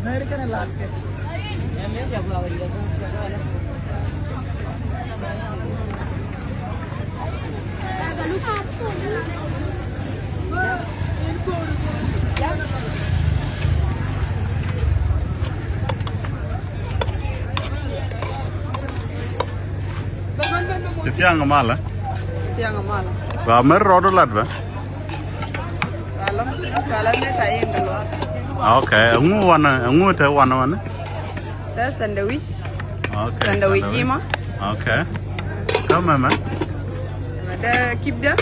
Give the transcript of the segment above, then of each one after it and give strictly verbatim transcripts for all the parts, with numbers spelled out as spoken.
Ti thiaŋ malä. Thiaŋ malä. Wa mer rɔɔdu lat bä. Cuala, cuala ni ta yin ka luak. Okay, ɛŋu wanɛ, ɛŋu te wanɛ wanɛ? Te sandwich. Okay, sandwich jima. Okay. Kä mɛmɛ? Te kibda.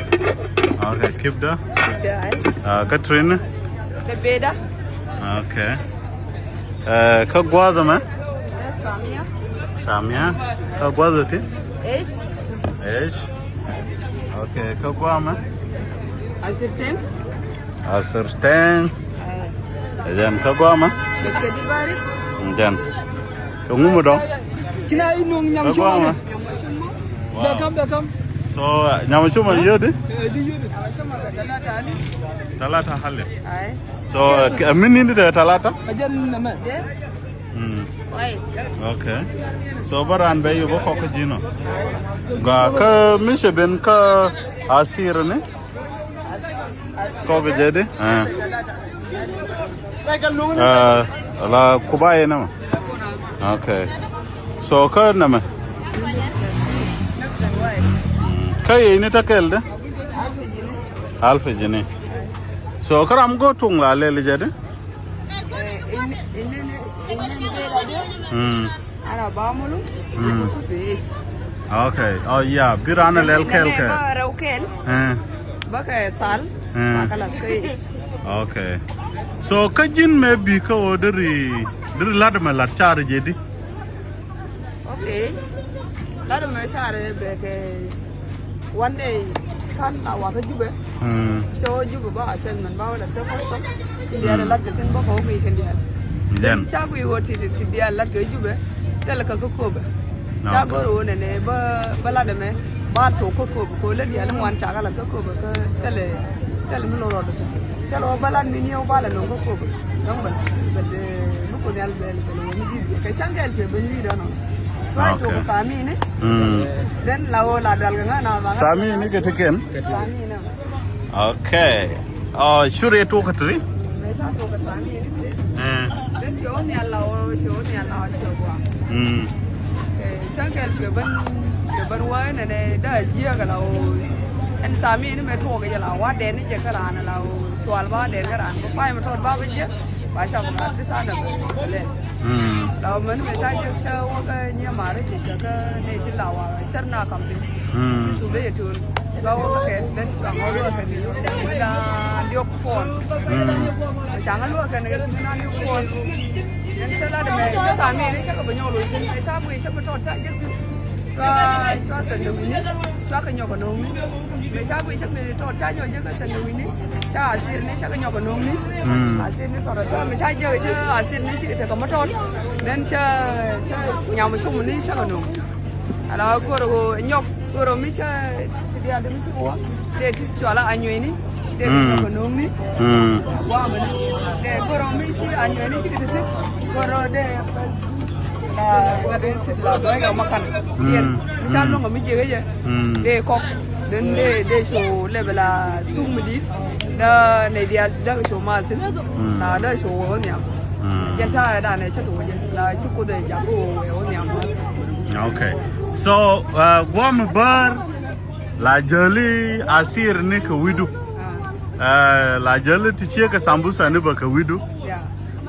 Okay, kibda. Kibda ai. Ah, kä trini? Te beda. Okay. Eh, kä gua̱a̱th ɛmɛ? Eh, samia. Samia. Kä gua̱a̱th ɛ ti? Eish. Eish. Okay, kä gua̱a̱th ɛmɛ? Asirtɛŋ. Asirtɛŋ. Eh. Ɛ jɛn kä gua̱a̱th ɛmɛ? Kɛ, kɛ di barit. Jɛn. Kɛ ŋu mi dɔ̱ŋ? Cina inɔŋ nyam. Kä gua̱a̱th ɛmɛ? Wow. Bɛ kam, bɛ kam. So, uh, nyam cuma yodi? Eh, di yodi. Talata halip. Ai. So, uh, min ni di talata? Ajan nama. Mm. Ai. Okay. So, baran bɛ yu bä kɔk jino. Ga kä mi se ben kä asir ni? Kɔk jɛ di? Eh. Eh, la kuba ye nama. Okay. So, kä nama? Mm. Kä ye ni ta kel de? Alfi jini. So, kä ram go tung la lɛl jɛ di? Mm. Ana bamulu. Mm. Okay. Oh, yeah. Bi ran a lɛl kɛl kɛ. Ba rɛw kɛl. Eh. Ba kɛ sal. Eh. Ba kɛ las kɛ is. Okay. So, kä ji̱n mɛ bi kä wä deri, deri lat mɛ lat car jɛ di? Okay. Lat mɛ car bɛ kɛ One day, kan la wakä Jubɛ. Mm. Cɛ wä Jubɛ ba assessment ba wä la te kɔsɔ. Diaal lat kɛ sin bä kɛ wä kɛ diaal. Then ca gui wä ti, ti diaal lat kɛ Jubɛ. Thilɛ kɛ kä Köpɛ. Ca gör wä nɛnɛ bä, bä lat ɛmɛ. Ba tok kä Köpɛ. Kɛ wä lä diaal ŋuan ca kɛ lat kä Köpɛ kä thilɛ, thilɛ mi lo̱r rɔɔdɛ. Thilɛ wä bä lat mi ni wä ba la no̱ŋ kä Köpɛ. Dɔ̱ŋ bä, bä dee mi Kuoth Nhial bɛl, bɛl wä mi di̱i̱t. Kɛ ca̱ŋ kɛɛl pɛ ben wi̱i̱ dɔ̱nɔ. Tuay tok samini. Mm. Then la wä la dual kɛ ŋa̱ na ba ŋa̱. Samini kɛ ti kɛn. Samini. Okay. Oh, sure tok kɛ ti. Mɛ sa tok kɛ samini. Eh. Then ci wä nhial la wä, ci wä nhial la wä, ci wä gua. Mm. Eh, cäŋ kɛl cuɛ ben, cuɛ ben wä nɛnɛ da jiɛ kɛ la wä. Ɛn samini mɛ tok kɛ jɛ la wä dɛn ni jɛ kɛ la na la wä. Cual ba dɛn kɛ ran. Ba pay mɛ tɔt ba bɛ jɛ. Ba ca bɛ gat di sa dɛ bɛ lɛ. Mm. La mɛn mɛ ca jɛ cɛ wä kɛ nyɛ mari ti cɛ kɛ ne ti la wa cɛr na kam ti. Mm. Ti su bɛ yɛ tun. Ba wä kɛ kɛ den cua ŋɔ wä kɛ ni. Wä da diok puɔn. Mm. Ca ŋa luɔ kɛ ni na diok puɔn. Den cɛ la de mɛ cɛ sa mi ni cɛ kɛ bɛ nyɔ lo cɛ mɛ ca bui cɛ bɛ tɔt ca jɛ ti. Cua, cua sɛn de wini. Cua kɛ nyɔk kɛ no̱o̱ŋni. Mɛ ca guic cä mi tɔt ca nyɔk jek kɛ sɛn wi̱ni. Ca asir ni ca kɛ nyɔk kɛ no̱o̱ŋni. Mm. Asir ni tɔt a tɔt mi ca jek cä asir ni ci kɛ tekɛ mɔ tɔt. Then ca, ca nyam cum ni ca kɛ no̱o̱ŋ. Ala goro nyɔk goro mi ca ti dial de mi ci wä. De ti cɔal a nyuini. De ti nyɔk kɛ no̱o̱ŋni. Mm. Wa mɛ ni. De goro mi ci a nyuini ci kɛ ti ti. Goro de. La ŋa̱t in tit la bä yɔ makan. Diɛn mi ca luɔ̱ŋ mi jiɛk yɛ. Dee kɔk den dee dee co lɛbɛ la suk mi di̱i̱t. Da nɛ dial da co masin. La da co wä wä nhiam. Jɛn ta̱a̱ da nɛ cä tu wä jɛn la ci kuoth ɛ jak wä wä wä nhiam. Okay. So, uh, guam bär la jäli asir ni kɛ wi̱du. Uh, la jäli ti ciek kɛ sambusa ni bä kɛ wi̱du. Yeah.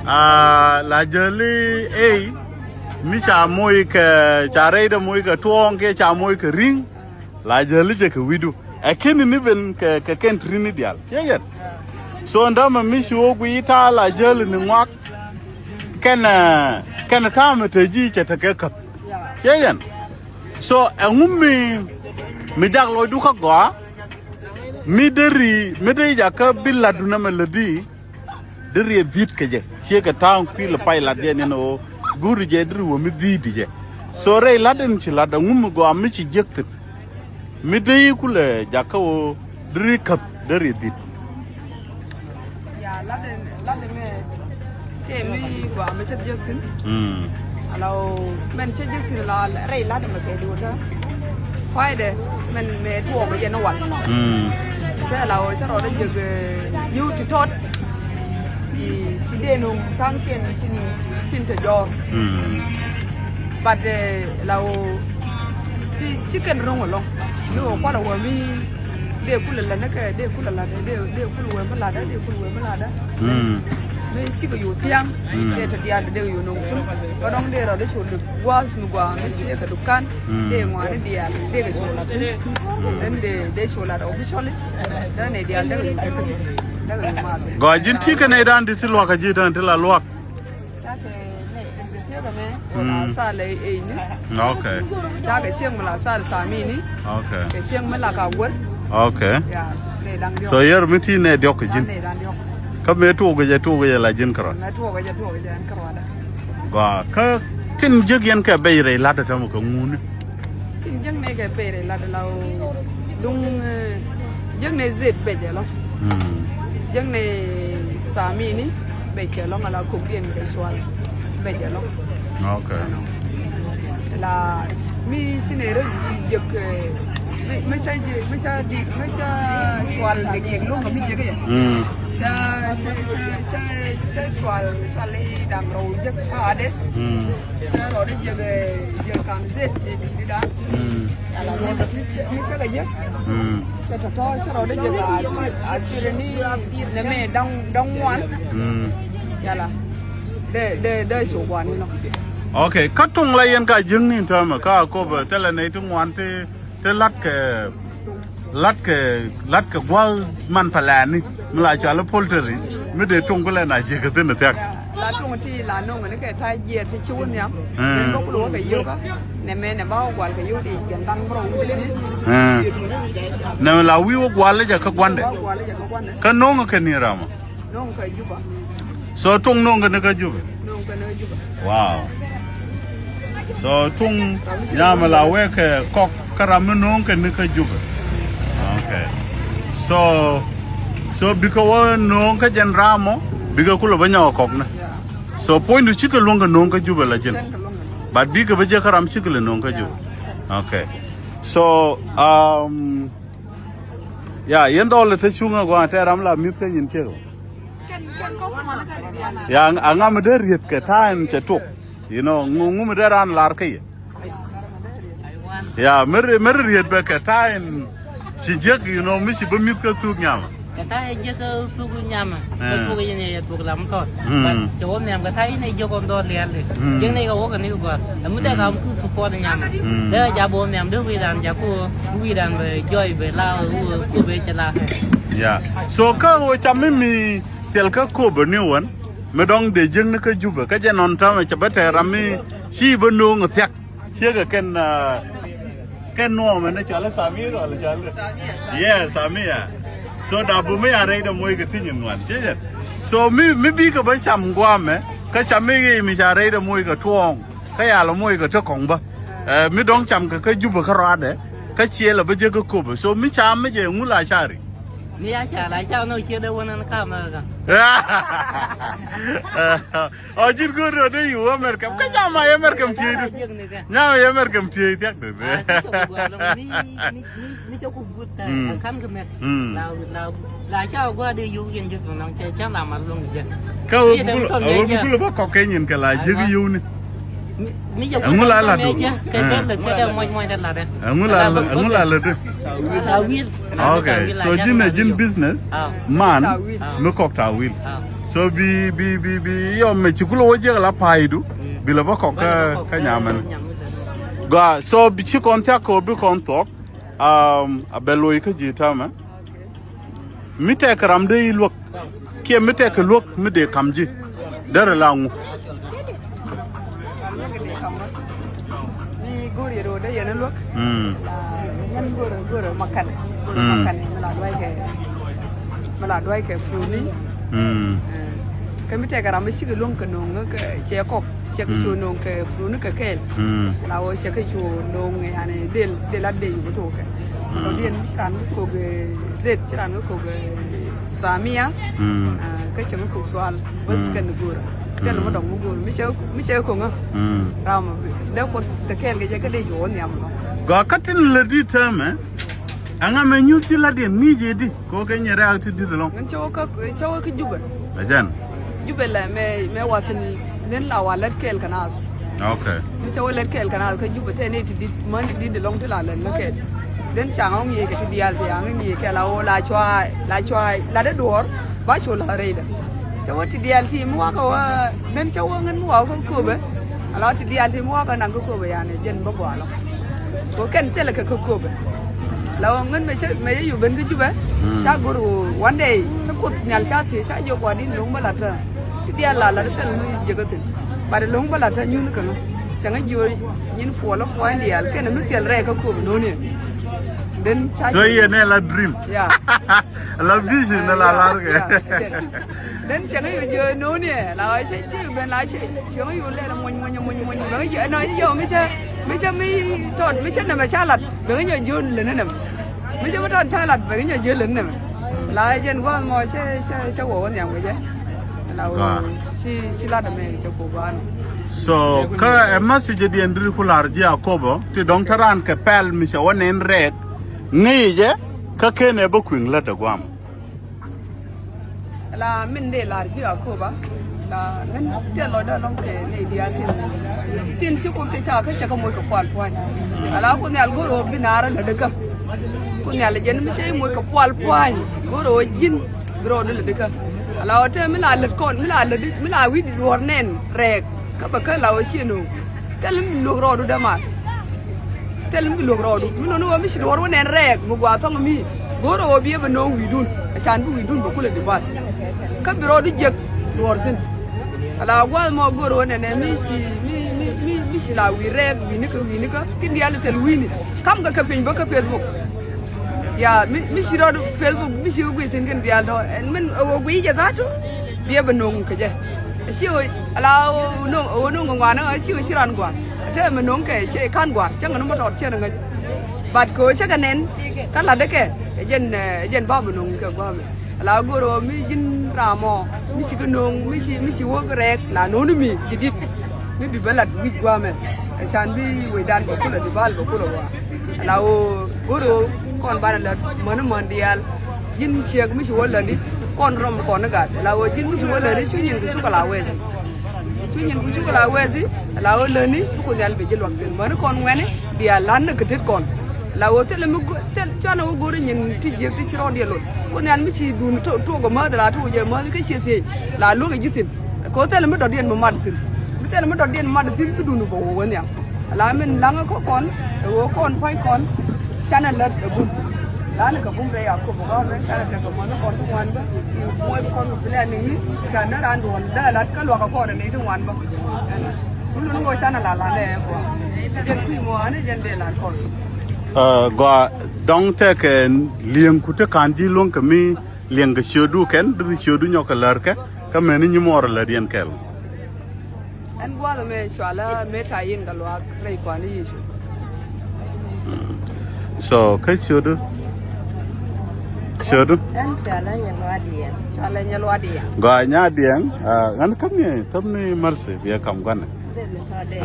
Ah, la jäli ey mi ca moc kɛ, ca rɛydɛ moc kɛ tuɔɔŋ kiɛ ca moc kɛ ri̱ŋ. La jäli jɛ kɛ wi̱du. Ɛ keni ni ben kɛ, kɛ kɛn trini dial. Ciɛ yɛn. So ndämɛ mi ci wä guiy ta̱a̱ la jäli ni ŋuak. Kɛn, eh, kɛn ta̱a̱ mi te ji̱ cɛ tekɛ käp. Ciɛ yɛn. So ɛŋu mi, mi jak lɔcdu kä gɔaa. Mi deri, mi deri jakä bi latdu nɛmɛ lätdi. Deri ɛ dhi̱t kɛ jɛ ciekɛ ta̱a̱ŋ kui̱ lɛ pay lat jɛ niɛn ɣöö guri jɛ deri wä mi dhi̱i̱t jɛ. So rɛy lat in ci lat aŋu mi gɔaa mi ci jiäk thi̱n. Mi dee kulɛ jakä ɣöö deri käp deri ɛ dhi̱t. Ya lat in, lat in ɛ Tëë mi gɔaa mi cä jek thi̱n. Mm. Ala ɣöö mɛn cä jek thi̱n la rɛy la̱t ɛmɛ kɛ duɔ̱ɔ̱r tä. Kua̱cdɛ mɛn mëë tuɔɔk jɛ ni wal. Mm. Tëë la ɣöö cä rɔɔdä jek, eh, yio̱w ti tɔt. Ti, ti dee nuŋ tha̱a̱ŋkiɛn tin, tin te jɔɔr. Mm. But, eh, la ɣöö ci, ci kɛn ro̱ŋ ɛlɔ̱ŋ. Mi ɣöö kualɛ wä mi dee kulɛ la̱t ni kɛ, dee kulɛ la̱t, dee, dee kulɛ wee mi la̱tdä, dee kulɛ wee mi la̱tdä. Mm. Mi cikɛ yo̱o̱ thia̱a̱ŋ, mm, dee te diaal dee kɛ yo̱o̱ no̱o̱ŋ ful. Kä dɔ̱ŋ dee rɔ dee col gua̱a̱th mi gɔaa mi ciɛ kɛ dukan. Mm. Dee ŋɔaani diaal dee kɛ col la̱t. Mm. Ɛn dee, dee col la̱t officially. Dee nɛ diaal dee kɛ yo̱o̱, dee kɛ yo̱o̱ math. Gɔaa ji̱n ti kɛ nɛy dan ti ti luak kä ji̱ dan ti la luak. Takɛ nɛ, ciek ɛmɛ, mm, wala sal ɛ, ɛ ni. Okay. Takɛ ciek mi la sal samini. Okay. Kɛ ciek mi la ka guer. Okay. Ya, nɛ da̱ŋ diɔk. So yɛr mi ti nɛ diɔk kɛ ji̱n. Nɛ da̱ŋ diɔk. Kä mëë tuɔk kɛ jɛ, tuɔk kɛ jɛ la ji̱n kärɔa. Mɛ tuɔk kɛ jɛ, tuɔk kɛ jɛ ɛn kärɔa dä. Gɔaa, kä tin jiäk yɛn kɛ bɛc rɛy la̱t ɛ tämɛ kɛ ŋuni. Tin jiäk nɛ kɛ pɛrɛ la dala o. Duŋ, eh, jiäk nɛ zet bɛc ɛlɔ. Mm. Jiäk nɛ samini bɛc ɛlɔ, mala kok diɛn kɛ cual bɛc ɛlɔ. Okay. La mi sinɛ rɛ jiäk, eh, mi, mi ca jiäk, mi ca di, mi ca cual jiäk jiäk lɔŋ mi jiäk yɛ. Mm. Ca, ca, ca, ca, ca cual, cual i da̱ŋ rɛw jiäk a dɛs. Mm. Cä rɔɔdɛ jiäk, eh, jiäk kam zet, eh, di, di dan. Mm. Ala mi, mi cä, mi cä kɛ jiäk. Mm. Kɛ tɔ̱tɔ̱ cä rɔɔdɛ jiäk asir, asir ni, nɛ mɛ da̱ŋ, da̱ŋ ŋuan. Mm. Yala. Dee, dee, dee cu guan inɔ. Okay, kä tuŋ la yɛn ka jiäkni täämɛ, ka kop, eh, thilɛ nɛy ti ŋuan ti, ti la̱t kɛ Latkɛ, latkɛ gua̱a̱th man pɛlɛɛni mi la cɔal i̱ poultry mi dee tuŋ kulɛ na jiäkä thi̱n thia̱k. La tuŋ ti la no̱ŋ ni kɛ ta̱a̱ jiɛɛr ti ci wä nhiam. Ɛɛ. Nɛn bä kulɛ wä kɛ yio̱kä. Nɛ mɛ nɛ ba wä gual kɛ yio̱w di jɛn da̱ŋ bä rɔ wä di. Ɛɛ. Nɛ mɛ la wi̱i̱ wä gual i̱ jɛ kä gua̱ndɛ. Ba wä gual i̱ jɛ kä gua̱ndɛ. Kä no̱ŋ kɛ ni ram ɔ. No̱o̱ŋ kä Juba. So tuŋ no̱o̱ŋ kɛ ni kä Juba? No̱o̱ŋ kä ni kä Juba. Wow. So tuŋ nyamɛ la wek kɛ kɔk kä ram mi no̱o̱ŋ kɛ ni kä Juba. Okay. So, so bikɛ wä no̱o̱ŋ kä jɛn ram ɔ, bikɛ kulɛ bä nyɔk kɔk ni. Yeah. So puɔ̱nydu cikɛ luäŋ kɛ no̱o̱ŋ kä Juba la ji̱n. Cikɛ luäŋ kɛ no̱o̱ŋ. But bikɛ bä jɛ kä ram cikɛ lɛ no̱o̱ŋ kä Juba. Yeah. Okay. So, um, ya, yɛn dhɔl te cuŋä gɔaa te ram la mi̱th kä nyin ciek. Kɛn, kɛn customer ni kɛn diaal. Ya, aŋa mi dee riet kɛ ta̱a̱ in cɛ tok. You know, ŋu, ŋu mi dee raan lar kä yɛ. Ya, mi ri-, mi riet bɛ kɛ ta̱a̱ in ci jiäk, you know, mi ci bä mi̱th kä thuk nyamɛ. Kɛ ta̱a̱ in jiäk kä thuk nyamɛ. Kä thuk in yɛ thuk lam tɔt. Mm. But cɛ wä nhiam kɛ ta̱a̱ in ɛ jiäk kɔn dhɔl lial di. Mm. Jiäk ni kɛ wä kɛ ni kɛ gɔaa. Ɛ mi tɛk am ku support nyamɛ. Mm. Dee ja bä wä nhiam dee wi̱i̱ dan ja ku wi̱i̱ dan bɛ jɔy bɛ la wä ku bɛ cɛ la kɛ. Ya. So kä wä cam mi mi thil kä kop ni wän. Mi dɔ̱ŋ dee jiäkni kä Jubɛ kä jɛ nɔn täämɛ cɛ bä tɛɛr ram mi ci bä no̱o̱ŋ thiak. Ciek ɛ kɛn, ah, kɛn nuɔɔmɛ ni cɔal i̱ Samir wala cɔal i̱? Samia, Samia. Yeah, Samia. So da bu mi a rɛy dɛ moc kɛ thi̱ny in ŋuan. Ciecɛ. So mi, mi bikɛ bä cam guamɛ kä cam mi ɣëë mi ca rɛy dɛ moc kɛ tuɔɔŋ. Kä yal moc kɛ te kɔŋ bä. Eh, mi dɔ̱ŋ cam kɛ kä Jubɛ kä rɔadɛ. Kä ciɛ lɛ bä jek kä kopɛ. So mi cam mi jɛ ŋu la cari. Mi a ca la ca nɔ ciɛ dee wä nɛn ka America. Ɔ ji̱n go̱o̱r dee yi wä America. Kä nyam a yɛ America mi piey di. Nyam a yɛ America mi piey thiak di. Mi, mi, mi cɛ ku gut. Mm. Kan kɛ mɛk. Mm. La, la, la ca gua dee yuk yɛn jek nɔn cɛ cɛ la mal lɔŋ jɛ. Kä wä bukul, wä bukul bä kɔk kɛ nyin kɛ la jek yuk ni. Ɛŋu la lat du? Ɛŋu la, ɛŋu la lat du? Okay, so ji̱n ɛ ji̱n business man mi kɔk tawil. So bi, bi, bi, bi yɔm mɛ ci kulɛ wä jiɛk la pay du bi lɛ bä kɔk kä, kä nyamɛn. Gɔaa, so bi ci kɔn thiak kɛ wä bi kɔn thuɔk. Um, a bɛ loc kä ji̱ täämɛ. Mi tɛk kɛ ram dee i̱ luäk kiɛ mi tɛk kɛ luäk mi dee ka̱m ji̱. Derɛ la ŋu? Mi go̱o̱r yɛ ro̱o̱dɛ yɛn luäk. Mm. La, yɛn go̱o̱r, go̱o̱r makanɛ. Go̱o̱r makanɛ mi la duay kɛ, mi la duay kɛ fruni. Mm. Eh, kä mi tɛk kɛ ram mi cikɛ luäŋ kɛ no̱o̱ŋ kɛ cɛ kɔk. Cɛ kɛ cu no̱o̱ŋ kɛ fruni kɛ kɛɛl. Mm. La wä cɛ kɛ cu no̱o̱ŋ yani del, del a del yuk tok kɛ. Kɔ diɛn ci ran kɛ kok, eh, zet, ci ran kɛ kok, eh, samia. Mm. Ah, kä cɛ kɛ kok cual. Bäs kɛn go̱o̱rä. Thilɛ mi dɔ̱ŋ mi gööl mi cɛ, mi cɛ ko̱ŋä. Mm. Ram dee Kuoth te kɛɛl kɛ jɛ kä dee juɔk wä nhiam. Gɔaa kä tin lät di täämɛ. Ɛŋa mɛ nyuth ji̱ la̱tdiɛn ni jɛ di? Kɛ ɣöö kɛ nyɛ rɛ̈ɛ̈k ti di̱t ɛlɔ̱ŋ. Ŋän cä wä kä, cä wä kä Jubɛ. Ɛ jɛn. Jubɛ lɛ mɛ, mɛ wath ni nen la wa lät kɛɛl kɛ naath. Ok. Mi cä wä lät kɛɛl kɛ naath kä Jubɛ tɛ ni ti di̱t män ti di̱t ɛlɔ̱ŋ ti la lät ni kɛɛl. Den caŋ ɣä ŋi̱i̱c kɛ ti diaal ti ɣä ŋi̱i̱c kɛ la ɣöö la cua, la cua la dee duɔ̱ɔ̱r ba cu la rɛydɛ. Cä wä ti diaal ti mi wakɛ wä nen cä wä ŋän mi wakɛ kä köpɛ. Ala ti diaal ti mi wakɛ naŋ kä köpɛ yani jɛn bä gɔaa lɔ. Kɛ kɛn thilɛ kɛ kä köpɛ. La ɣöö ŋän mɛ cä, mɛ cä yop ben kä Jubɛ. Mm. Ca go̱r ɣöö one day cä Kuoth Nhial ca thiec ca jiök gua̱di̱n lo̱ŋ bä la̱t tä. Ti diaal la la̱t thil mi jiäkä thi̱n. Bat lo̱ŋ bä la̱t tä nyuth kä ŋä. Cäŋ jiö nyin puɔl ɛ puɔ̱ny diaal kɛnɛ mi thil rɛy kä köpɛ no̱o̱ni. Den ca. So jiö yɛ nɛ la dream. Yeah. La vision nɛ la lar kɛ. Yeah, yeah. Den cäŋ jiö no̱o̱ni la ɣä cä ci ben la cä cäŋ jiö lɛl muny muny muny muny. Bɛ ŋä jiö nɔ jiö mi cä, mi cä mi tɔt mi cä nɛmɛ ca lat bɛ ŋä jiö jiö lɛ ni nɛmɛ. Mi cä mi tɔt ca lat bɛ ŋä jiö jiö lɛ ni nɛmɛ. La jɛn gua̱a̱th mɔ cä, cä, cä wä wä nhiam kɛ jɛ. La wä. Gɔaa. Ci, ci lat ɛmɛ cä ku gua̱a̱th. So kä ɛ message diɛn diri ku lar ji̱ Akobo ti dɔ̱ŋ te raan kɛ pɛl mi cɛ wä nɛn rɛɛk ŋäc jɛ kä ken ɛ bä kui̱ŋ lät ɛ guam. La min dee lar ji̱ Akoba la ŋän tɛl lɔcdä lɔŋ kɛ nɛy diaal tin, tin ci Kuoth kɛ ca kä cɛ kɛ moc kɛ pual pua̱ny. Ala Kuoth Nhial go̱r ɣöö bi naar lätdä kä. Kuoth Nhial jɛn mi cɛ moc kɛ pual pua̱ny go̱r ɣöö ji̱n bi rɔɔdu lätdä kä. Ala ɣöö te mi la lät kɔn mi la lät mi la wi̱cdi duɔ̱ɔ̱r nɛn rɛɛk kä bɛ kä la ɣöö ciɛ no̱o̱ŋ. Thil mi luök rɔɔdu dämaar. Thil mi luök rɔɔdu mi nɔni ɣöö mi ci duɔ̱ɔ̱r wä nɛn rɛɛk mi gua̱a̱ thɔ̱ŋ mi. Go̱o̱rä ɣöö bi ɛ bɛ no̱o̱ŋ wi̱i̱dun. Acan bi wi̱i̱dun bɛ kulɛ di bath. Kä bi rɔɔdu jiäk duɔ̱ɔ̱r thi̱n. Ala gua̱a̱th mɔ go̱o̱rä ɣöö nɛnɛ mi ci, mi, mi, mi, mi ci la wi̱i̱ rɛɛk wi̱i̱nikä wi̱i̱nikä. Kin diaal thil wi̱i̱ni. Ka̱mkɛ kɛ piny bä kä Facebook. Ya, mi, mi ci rɔɔdu Facebook, mi ci wä guiy thi̱n kɛn diaal tɔ. Ɛn min ɛ wä guiy jɛ dhatu, bi ɛ bɛ no̱o̱ŋ kɛ jɛ. Ɛ ci wä, ala wä no̱o̱ŋ, wä no̱o̱ŋ kɛ ŋuanä, ɛ ci wä ci ran gua̱a̱r. Ɛ te mɛ no̱o̱ŋ kɛ, cɛ kan gua̱a̱r, cɛ ŋän mɔ tɔɔr cɛ ŋäc. But kɛ wä cɛ kɛ nɛn, kä latdä kɛ, ɛ jɛn, ɛ jɛn ba bɛ no̱o̱ŋ kɛ gua̱a̱mɛ. Ala go̱o̱r ɣöö mi ji̱n ram mɔ mi ci kɛ no̱o̱ŋ mi ci, mi ci wä rɛɛk la no̱o̱ŋ ni mi ji̱ di̱t. Mi bi bä lat wi̱c gua̱a̱mɛ. Ɛ can bi wecdan bɛ kulɛ di bal bɛ kulɛ wa̱a̱. Ala ɣöö go̱o̱r ɣöö kɔn banɛ lät mäni män diaal. Ji̱n ciɛk mi ci wä lätdi kɔn rɔm kɔn ni gat. Ala ɣöö ji̱n mi ci wä lätdi cu nyin ku cukɛ la wɛɛthi. Cu nyin ku cukɛ la wɛɛthi. Ala ɣöö lätni bi Kuoth Nhial bi ji̱ luak thi̱n mäni kɔn ŋuɛni diaal la̱t ni kɛ tet kɔn. La ɣöö thilɛ mi go-, thil, cuanɛ wä go̱ri nyin ti jiäk ti ci rɔɔdiɛn lot. Kuoth Nhial mi ci dhun to-, tuɔk ɛ mäth la tuɔk jɛ mäth kä ciɛ thiec la luäk ɛ ji̱ thi̱n. Kɛ ɣöö thilɛ mi dɔ̱diɛn mi mat thi̱n. Mi thilɛ mi dɔ̱diɛn mat thi̱n bi dhun bɛ wä wä nhiam. Ala min la̱ŋä kä kɔn ɛ ɣöö kɔn pua̱ny kɔn. Canɛ lät ɛ bum. Lanɛ kɛ bum rɛy Yakobo kä mɛn canɛ tekɛ mɔni kɔn ti ŋuan bä. Ti muɔc kɔn bi lɛ niŋni. Canɛ raan duɔl dee lat kä luakä kɔn rɛ ni ti ŋuan bä. Kulun ŋo canɛ la la nɛ kɔ. Jɛn kui̱ mɔ ani jɛn dee la kɔn. Ɛ, gɔaa dɔ̱ŋ tɛkɛ li̱eŋku ti ka̱n ji̱ luäŋ kɛ mi li̱eŋ kɛ ciötdu kɛn deri ciötdu nyɔk kɛ lär kɛ kä meni nyi muɔɔr lär yɛn kɛl. Ɛn gua̱a̱th ɛmɛ cualä mëë ta̱ yɛn kɛ luaak rɛy kuan i̱ Yecu. So kä ciötdu. Ciötdu. Ɛn cualä nyɛ luaak diɛn. Cualä nyɛ luaak diɛn. Gɔaa nya diɛn, ah, ɣän käm ni, käm ni Mercy, biɛ kam guanɛ.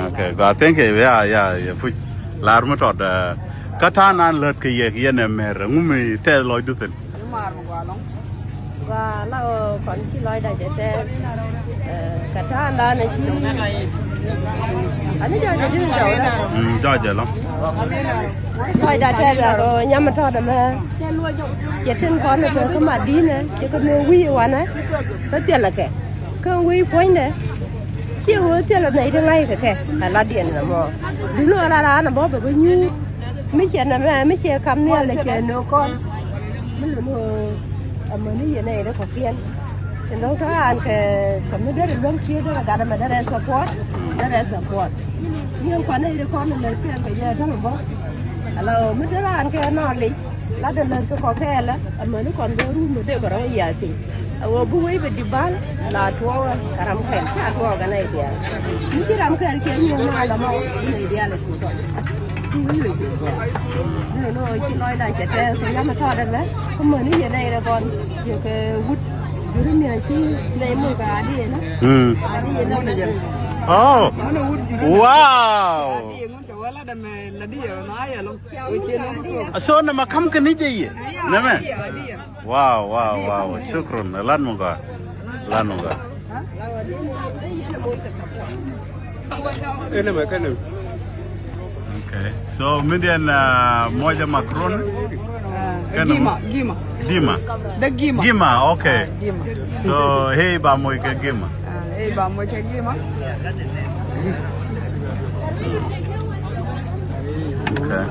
Okay, gɔaa, thank you, ya, ya, ya puc. Lar mi tɔt, ah, kä ta̱a̱ nan lät kɛ yɛ, yɛn ɛ mɛr, ŋu mi tɛth lɔcdu thi̱n. Gua la o kɔn ci lɔcda jɛ tɛth. Eh, kɛ ta̱a̱ nan ci. Ani jɔcɛ di̱n jɔw la. Mm, jɔcɛ lɔ. Lɔcda tɛth la o nyam tɔt ɛmɛ. Cɛ tin kɔn ɛ tɔt kä Madina, cɛ kä mi wi̱i̱ wanɛ. Kä thilɛ kɛ. Kä wi̱i̱ puɔ̱nydɛ. Ciɛ ɣöö thilɛ nɛy ti ŋa̱ckɛ kɛ. Ɛ la diɛn nɛ mɔ. Duundɛ ɣöö la raan ɛ bä bɛ bä nyuur. Mi cɛ nɛmɛ, mi cɛ kam nhial ɛ cɛ no̱o̱ŋ kɔn. Mi lun ɣöö amäni yɛn nɛy ti kɔ̱kiɛn. Ci lo̱ŋ tɔ̱ raan kɛ, kɛ mi derɛ luäŋ kiɛ derɛ gat ɛmɛ derɛ support. Derɛ support. Yɛn kuanɛ yiri kɔn lɛ kɛɛl kɛ jɛ tɔ̱ bä. Ala ɣöö mi derɛ raan kɛ nɔɔlic. La dee lät kɛ kɔ̱kiɛn lɛ, amäni kɔn bä run mi dee kɛ rɔ̱ ya̱a̱ piny. A ɣöö bi wec bɛ di bal, la tuɔɔk ɛ kɛ ram kɛl, ca tuɔɔk ɛ nɛy diaal. Mi ci ram kɛl ciɛ nyuɔ̱ɔ̱n na la ma wä, nɛy diaal ɛ cu tɔt. Bi wec bɛ cu tɔt. Ni nɔ ci lɔcdan cɛ tɛth kɛ yam ɛ tɔt ɛmɛ, kä mäni yɛn nɛy rɛ kɔn, ciɛ kɛ wut. Mm. Oh. Wow. So nɛ ma kam kɛ ni jɛ yɛ nɛ mɛ. Wow, wow, wow. Shukran. Lat mɔ gɔaa. Lat mɔ gɔaa. Ene mɛ kene. Okay. So mi diɛn, uh, moja makroni. Kene gima, gima. Dima. The gima. Gima, okay. Gima. So hey ba moja kɛ gima. Hey ba moja kɛ gima. Okay.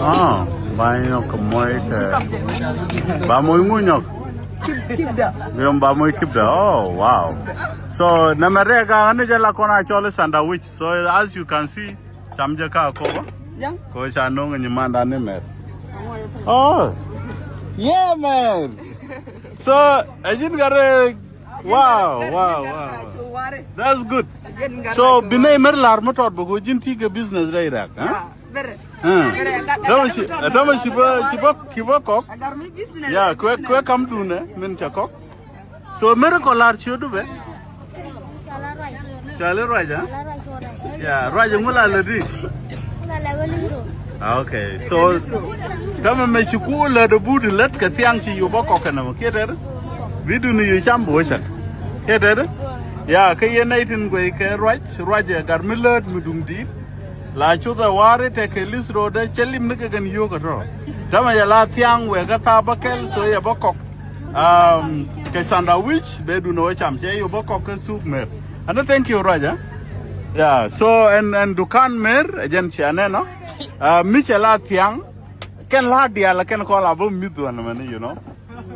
Oh, ba nyɔk moja kɛ. Ba moja ŋu nyɔk. Kip, kipda. Biom ba moja kipda. Oh, wow. So nɛ mɛ rɛ ka ni jɛ la kɔn a cɔl sandwich. So as you can see, cam jɛ ka kɔ ba. Jam. Ko ca noŋ ni manda ni mɛr. Oh. Yeah, man. So a jin gare. Wow, wow, wow. That's good. So binɛ mɛr lar mɛ tɔt bɛ ko jin ti kɛ business dɛ Iraq, huh? Tama ci, tama ci bä, ci bä, ci bä kɔk. Ya, kuɛ, kuɛ kam dunɛ min ca kɔk. So miracle lar ci du bɛ. Ca lɛ ruac, ha? Ya, ruac ŋu la lɛ di. Ah, okay. So tama mɛ ci ku lɛ de bud lɛ kɛ thiaŋ ci yu bä kɔk kɛ nɛ mɔ kiɛ tɛr. Bi duni yu cam bä cak. Kiɛ tɛr. Ya, kɛ yɛn nɛ itin guɛ kɛ ruac, ruac ɛ gar mi lɛ mi duŋ di. La cuthɛ wa̱a̱ri tekɛ lith ro̱o̱dɛ cɛ lim ni kɛ kɛn yio̱o̱k ɛ tɔ̱. Tämɛ yɛ la thia̱a̱ŋ wëë kä thaap bä kɛl so yɛ bä kɔk. Um, kɛ sandwich bɛ dun ɛ wä cam cɛ yɛ bä kɔk kä thuuk mer. Ɛn thank you ruac ɛ. Yeah, so ɛn, ɛn dukan mer ɛ jɛn cia nɛn ɔ. Uh, mi cɛ la thia̱a̱ŋ kɛn la diaal kɛn kɔn la bä mith wän mɛn, you know.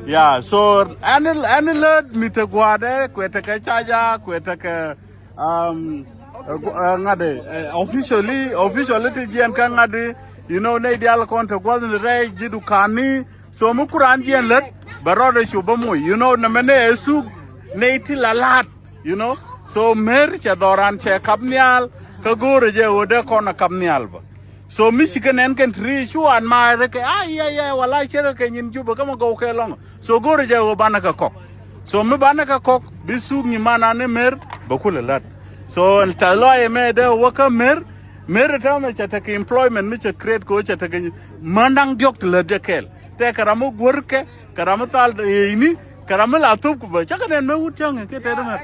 Yeah, so ɛn, ɛn lät mi te gua̱a̱dɛ kuɛ tekɛ caja kuɛ tekɛ Um, uh, ŋa̱t officially, officially ti jiɛn kä ŋa̱t, you know, nɛy diaal kɔn te gua̱th ni rɛy ji̱ dukani. So mi kuran jiɛn lät bɛ rɔɔdɛ cu bä moc, you know, nɛ mɛ nɛ ɛ thuk nɛy ti la la̱t, you know. So mer cɛ dhɔran cɛ kap nhial kä go̱o̱rɛ jɛ ɣöö dee kɔn a kap nhial bä. So mi ci kɛ nɛn kɛn ti ri cu an ma rɛ kɛ a yɛ yɛ wala cɛ rɛ kɛ nyin Jubɛ kä ma gɔw kɛ lɔŋ. So go̱o̱rɛ jɛ wä banɛ kɛ kɔk. So mi banɛ kɛ kɔk bi thuk nyi man an ni mer bɛ kulɛ lat. So tɛth lɔac ɛmɛ dee wä kä mer. Mer ɛ täämɛ cɛ tekɛ employment mi cɛ create kɛ wä cɛ tekɛ män da̱ŋ diɔ̱k ti lät jɛ kɛɛl. Tɛkɛ ram mi guäärkɛ kɛ ram mi thal ëëcni kɛ ram mi la thop ku bä cä kɛ nɛn mɛ wut cäŋ kɛ tɛt mɛ.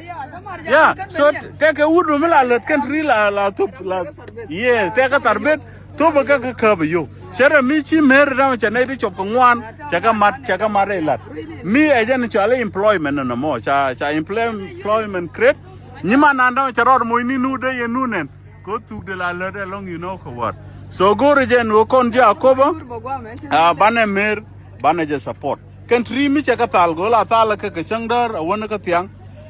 Ya so tɛkɛ wut mi la lät kɛn ti ri la la thop la. Yes, tɛkɛ thar bet thop kä kä käp yio. Cɛ rɛ mi ci mer dam cɛ nɛy ti cop kɛ ŋuan cɛ kɛ mat cɛ kɛ mat rɛy lat. Mi ɛ jɛn cɔal employment nɔ mɔ ca ca employment create. Nyi man nan dam cɛ rɔɔd moc ni nu dee yɛ nu nɛn. Ko thuk de la lät ɛlɔŋ you know kɛ wär. So go̱o̱rɛ jɛn wä kɔn ji̱ a kopä. A banɛ mer banɛ jɛ support. Kɛn ti ri mi cɛ kɛ thal go̱o̱l a thal kɛ kɛ cäŋ däär a wän kä thiaŋ.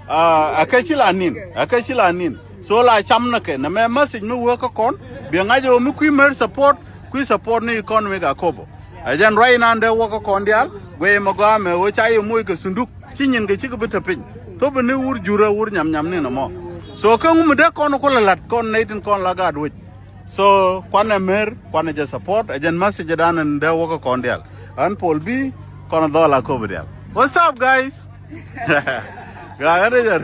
A kɛ ci la nin a kɛ ci la nin. So la cam nɛ kɛ nɛ mɛ message mi wä kä kɔn. Biɛ ŋa̱c ɛ wä mi kui̱ mer support kui̱ support ni economy ka kopä. Ɛ jɛn ruac inan dee wä kä kɔn diaal guɛy mɛ gɔaa mɛ wä ca yɛ moc kɛ sunduk. Ci nyin kɛ cikɛ bi te piny. Thop ni wur jurä wur nyam nyam ni nɔmɔ. So kä ŋu mi dee kɔn ku la lat kɔn nɛy tin kɔn la gaat wec. So kuanɛ mer kuanɛ jɛ support ɛ jɛn message dan in dee wä kä kɔn diaal. Ɣän Paul B kɔn dhɔl a kopi diaal. What's up guys? Gaa ɣän ɛ jɛn.